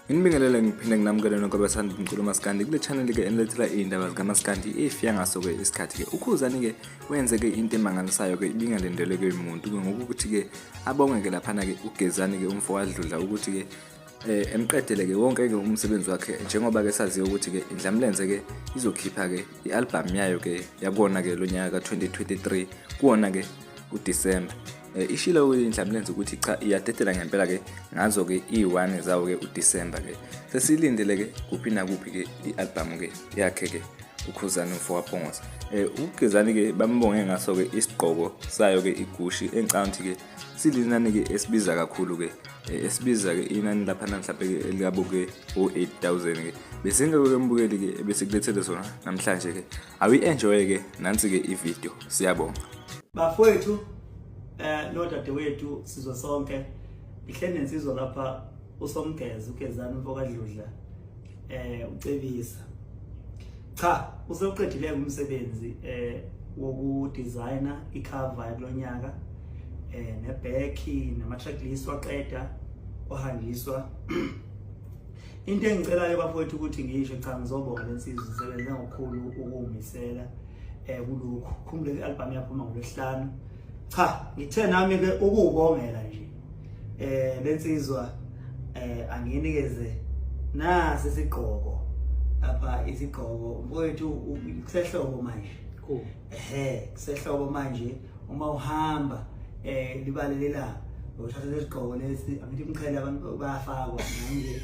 Nginibingelele ngiphinde nginamukele nonke abathandi bomculo maskandi kule channel ke enilethela iy'ndaba zikamaskandi efika ngaso-ke isikhathi-ke ukhuzani-ke wenze-ke into emangalisayo-ke ibingalindelwe-ke muntu-ke ngokuthi-ke abonge-ke laphana-ke ugezani-ke umfo wadludla ukuthi-ke eh emqedele ke wonke ke umsebenzi wakhe njengoba ke saziyo ukuthi ke indlamlenze ke izokhipha ke ialbum yayo ke yakona ke lonyaka ka2023 kuwona ke uDecember eh, ishilo indlamlenze ukuthi cha iyadedela ngempela ke ngazo ke i1 zawo ke uDecember ke sesilindele ke kuphi nakuphi ke ialbum ke yakhe ke ukhuzani umfo waphongoza eh ugezani ke bambonge ngaso ke isigqoko sayo ke igushi engicabanga ukuthi ke silinani-ke esibiza kakhulu-ke eh, esibiza-ke inani laphana mhlawumpe-ke elikabuke o-8000-ke besingeke-ke mbukeli-ke ebesikulethele sona namhlanje-ke awuyi-enjoye-ke nansi-ke ividiyo siyabonga bafowethu eh nodadewethu sizwe sonke ngihleli nensizwa lapha usomgeza ugezani umfokadludla eh ucebisa cha usewuqedile umsebenzi eh woku designer icover kulonyaka eh nebhekhi nama track list waqeda wahanjiswa into engicelayo bafowethu ukuthi ngisho cha ngizobonga lensizwa isebenze ngokukhulu ukumisela eh kulokhu khumbule i-album yaphuma ngolwesihlanu cha ngithe nami ke ukuwubongela nje eh lensizwa eh anginikeze nasi isigqoko lapha isigqoko mfowethu kusehlobo manje cool ehe kusehlobo manje uma uhamba eh libalelela uthatha lesigqoko lesi angithi umqhele abantu bayafakwa manje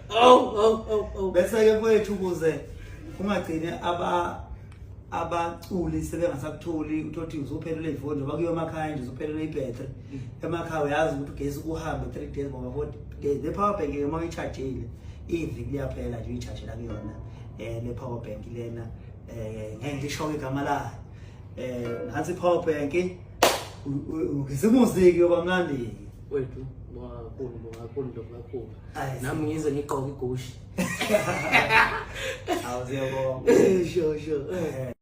oh oh oh oh bese ke mfowethu ukuze ungagcini aba abaculi sebengasakutholi uthole ukuthi uzophelelwa ifoni njengoba kuyiwa emakhaya nje uzophelelwa ibhethri emakhaya uyazi ukuthi ugesi kuhambe 3 days ngoba 4 days le power bank uma uyi-charge-ile iviki liyaphela nje uyi-charge-ela kuyona um le power bank lena um ngeke ngisho-ke igama layo um nansi i-power bank ngisimuzi-ke yoba mnandi wethu bonga kakhulu bonga kakhulu ndlovu kakhulu nami ngize ngigqoke igushi awu siyabonga sure sure.